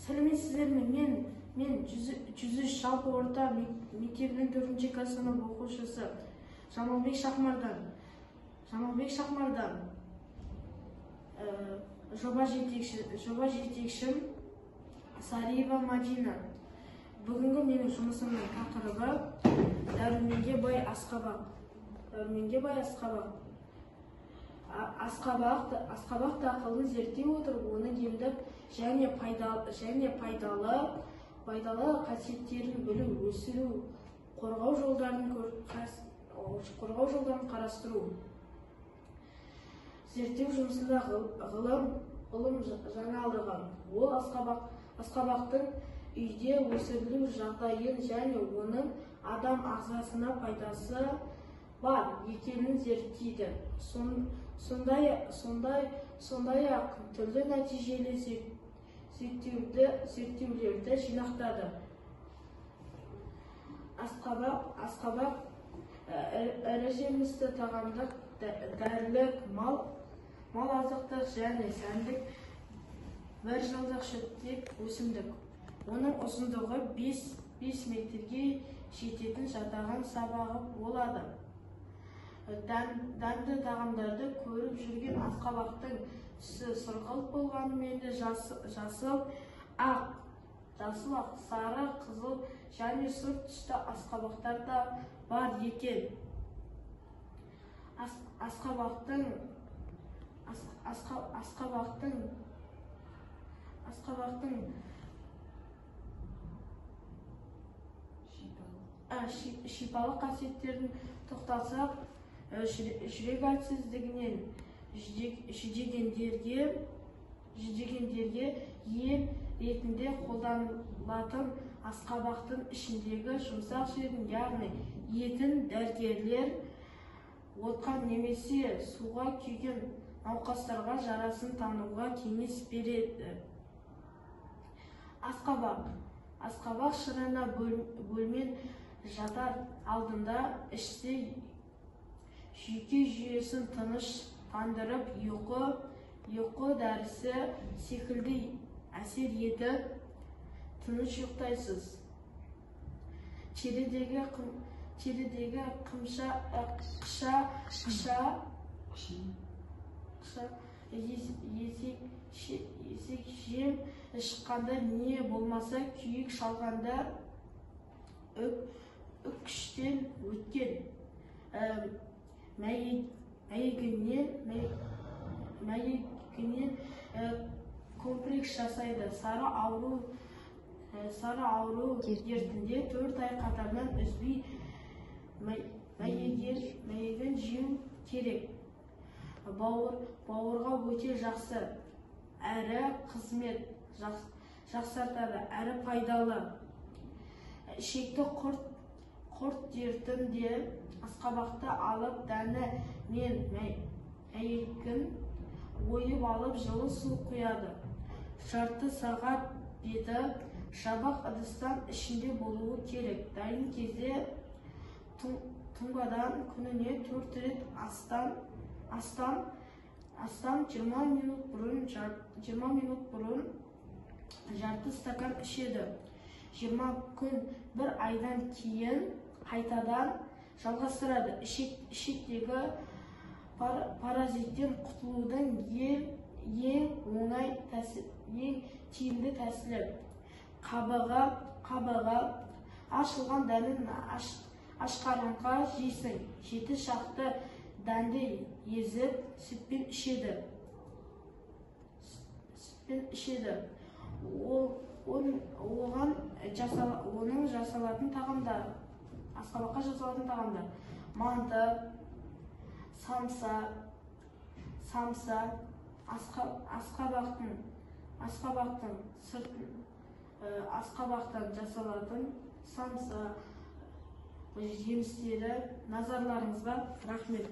Сәлеметсіздер ме? Мен 103 жалпы орта мектебінің 4-ші класс сынып оқушысы Жамалбек Шахмардан. Жамалбек Шахмардан. Жоба жетекшім Сариева Мадина. Бүгінгі менің жұмысымның тақырыбы дәруменге бай асқабақ. Дәруменге бай асқабақ. Асқабақ дақылын зерттей отырып, оның емдік және пайдалы қасиеттерін білу, өсіру, қорғау жолдарын қарастыру. Зерттеу жұмысында ғылым жаңалығы. Ол асқабақтың үйде өсірілу жағдайын және оның адам ағзасына пайдасы бар екенін зерттейді. Сондай-ақ түрлі нәтижелі зерттеулерді жинақтады. Асқабақ ірі жемісті тағамдық, дәрілік, мал азықтық және сәндік бір жылдық шөптек өсімдік. Оның ұзындығы 5 метрге жететін жатаған сабағы болады. Дәмді тағамдарды көріп жүрген асқабақтың түсі сұрғылт болғанымен де жасыл, ақ, сары, қызыл және сұр түсті асқабақтар да бар екен. Асқабақтың шипалы қасиеттерін тоқталсақ, жүрек әлсіздігінен жүдегендерге ем ретінде қолданылатын асқабақтың ішіндегі жұмсақ жерін, яғни етін дәрігерлер отқа немесе суға күйген науқастарға жарасын тануға кеңес береді. Асқабақ шырына бөлмен жатар алдында ішсе жүйке жүйесін тыныштандырып, ұйқы дәрісі секілді әсер етіп, тыныш ұйықтайсыз. Терідегі қыша, есек жем шыққанда не болмаса күйік шалғанда үкіштен өткен мәйегінен комплекс жасайды. Сары ауру дертінде 4 ай қатарынан үзбей мәйегін жеу керек. Бауырға өте жақсы, әрі қызмет жақсартады, әрі пайдалы. Ішекті құрт дертінде асқабақты алып, дәні мен мәйегін ойып алып, жылы су құяды. Жарты сағат беті жабық ыдыстан ішінде болуы керек. Дайын кезде тұнбадан күніне 4 рет астан 20 минут бұрын жарты стакан ішеді. 20 күн бір айдан кейін қайтадан жалғастырады. Ішектегі паразиттен құтылудың ең оңай, ең тиімді тәсілі. Қабығы ашылған дәнін ашқарынға жейсің. 7 шақты дәнді езіп, сүтпен ішеді. Оның жасалатын тағамдар, асқабаққа жасалатын тағамдар: манты, самса, асқабақтан жасалатын самса жемістері. Назарларыңызға рахмет.